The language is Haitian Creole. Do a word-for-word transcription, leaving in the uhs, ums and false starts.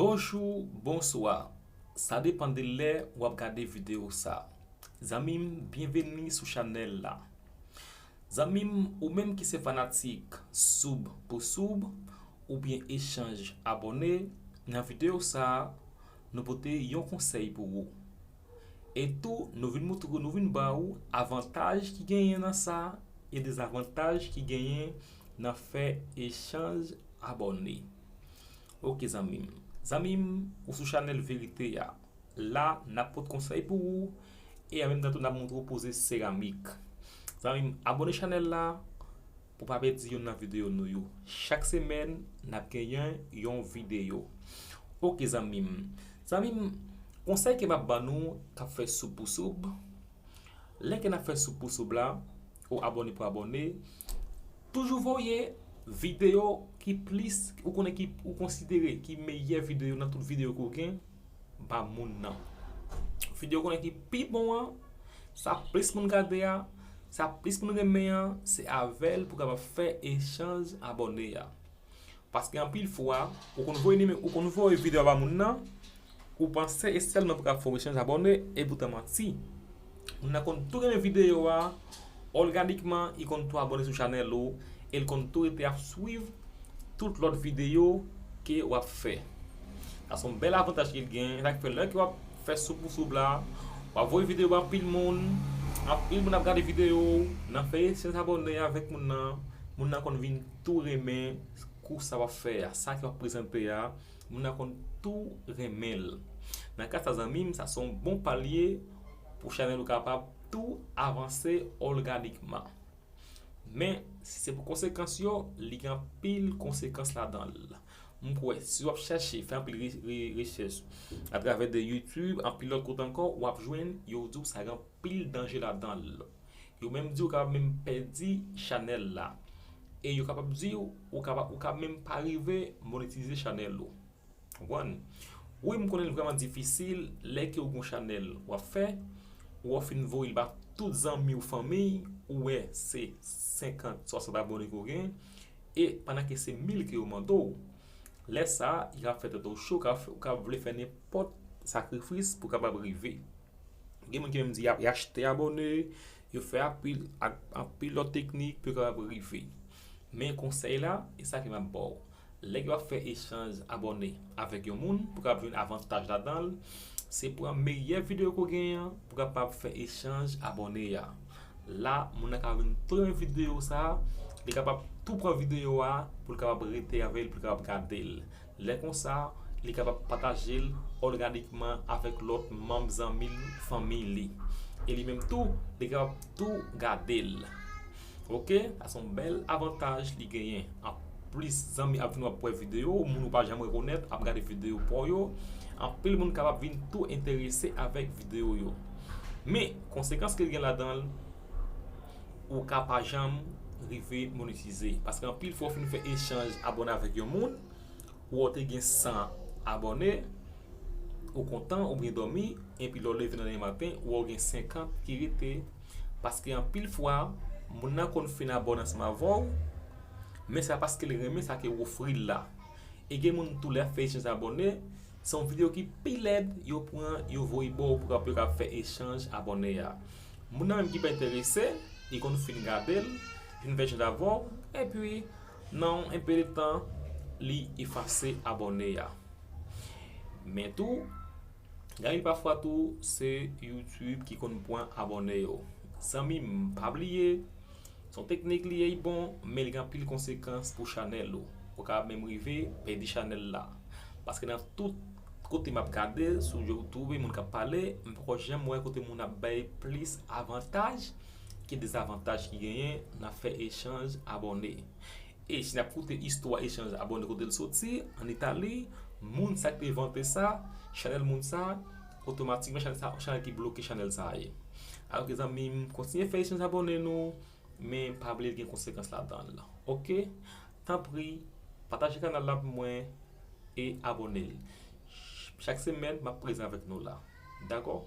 Bonjou, bonswa. Sa depann de lè w ap gade videyo sa. Zanmi m, byenveni sou chanèl la. Zanmi m, ou menm ki se fanatik soub pou soub oubyen echanj abòne, nan videyo sa, nou pote yon konsèy pou ou. E tou, nou vin moutre, nou vin ba ou avantaj ki genyen nan sa e dezavantaj ki genyen nan fè echanj abòne. Oke, zanmi m. Zanmi m, ou sou chanèl Verite a. La, n ap pot konsèy pou ou e an menm tan tou n ap moutre w poze seramik. Zanmi m, abòne chanèl la pou pa pèdi youn nan videyo nou yo. Chak semèn, n ap genyen yon videyo. Oke, zanmi m. Zanmi m, konsèy ke m ap ban nou k ap fè soub pou soub, lè ke n ap fè soub pou soub la, ou abòne pou abòne, toujou voye videyo ki plis, ou konnen ki, ou konsidere ki meyè videyo nan tout videyo ke w gen, ba moun nan. Videyo konnen ki pi bon an, sa plis moun gade a, sa plis moun renmen an, se avè l pou kapab fè echanj abòne a. Paske anpil fwa, ou konn voye nime-, ou konn voye videyo a ba moun nan, ou panse e sèlman pou kapab fè yon echanj abòne, e poutan manti. Moun nan konn tou renmen videyo a, òganikman, li konn tou abòne sou chanèl ou, e l konn tou rete ap swiv tout lòt videyo ke w ap fè. Sa se yon bèl avantaj ke l gen, sa k fè lè ke w ap fè soub pou soub la, w ap voye videyo ba anpil moun, anpil moun ap gade videyo w, nan fè echanj abòne avèk moun nan, moun nan konn vin tou renmen kou sa w ap fè a, sa ke w ap prezante a, moun nan konn tou renmen l. Nan ka sa, zanmi m, sa se yon bon pa l ye pou chanèl ou kapab tou avanse òganikman. Men, si se pou konsekans yo, li gen anpil konsekans ladan l. M kwè, si w ap chèche fè anpil re-, re-, rechèch atravè de YouTube, anpil lòt kote ankò, w ap jwenn yo di w sa gen anpil danje ladan l. Yo menm di w kapab menm pèdi chanèl la. E yo kapab di w, ou kapab, ou ka menm pa rive monetize chanèl ou. Konprann? Wi, m konnen l vrèman difisil lè ke w gon chanèl w ap fè, ou w fin voye l ba tout zanmi w, fanmi w, ou wè se senkant, swasant abòne ke w gen, e pandan ke se mil ke yo mande w, lè sa a, li ka fè tèt ou cho, ou ka, ou ka vle fè nenpòt sakrifis pou w kapab rive. Gen moun ki menm di y ap, y achte abòne, yo fè anpil, ak anpil lòt teknik pou yo kapab rive. Men konsèy la, e sa ke m ap ba w. Lè ke w ap fè echanj abòne avèk yon moun, pou w kapab jwenn avantaj ladan l, se pran meyè videyo ke w genyen an, pou w kapab fè echanj abòne a. La, moun nan ka vin tou renmen videyo sa a, li kapab tou pran videyo a, pou l kapab rete avè l, pou l kapab gade l. Lè konsa, li kapab pataje l òganikman avèk lòt manm zanmi l, fanmi li. E li menm tou, li kapab tou gade l. Oke? Sa se yon bèl avantaj li genyen. Anplis, zanmi ap vin ap wè videyo, moun ou pa janm rekonèt ap gade videyo pa w yo. Anpil moun kapab vin tou enterese avèk videyo yo. Men, konsekans ke l gen ladan l, ou ka pa janm rive monetize. Paske anpil fwa w fin fè echanj abòne avèk yon moun, ou wè w te gen san abòne, ou kontan, ou byen dòmi, epi lè w leve nan demen maten, ou wè w gen senkant ki rete. Paske anpil fwa, moun nan konn fin abòne ansanm avè w, men se pa paske l renmen sa ke w ofri l la. E gen moun tou lè y ap fè echanj abòne, se yon videyo ki pi lèd, yo pran, yo voye ba w pou w ap, yo ka fè echanj abòne a. Moun nan menm ki pa enterese, li konn fin gade l, fin fè echanj avè w, epi nan yon enpe de tan, li efase abòne a. Men tou, gen anpil pafwa tou, se YouTube ki konn pran abòne yo. Zanmi m, pa bliye, se yon teknik li ye, li bon, men li gen anpil konsekans pou chanèl ou. Ou kapab menm rive pèdi chanèl la. Paske nan tout kote m ap gade sou YouTube, moun k ap pale, m poko janm wè kote moun ap bay plis avantaj ke dezavantaj ki genyen nan fè echanj abòne. E si n ap koute istwa echanj abòne kote l soti, ann Itali, moun sa k te envante sa, chanèl moun sa, otomatikman chanèl sa, chanèl ki bloke chanèl sa a ye. Alò ke zanmi m, kontinye fè echanj abòne nou, men pa bliye l gen konsekans ladan l. Oke? Tanpri, pataje kanal la pou mwen e abòne l. Chak semèn, m ap prezan avèk nou la. Dakò?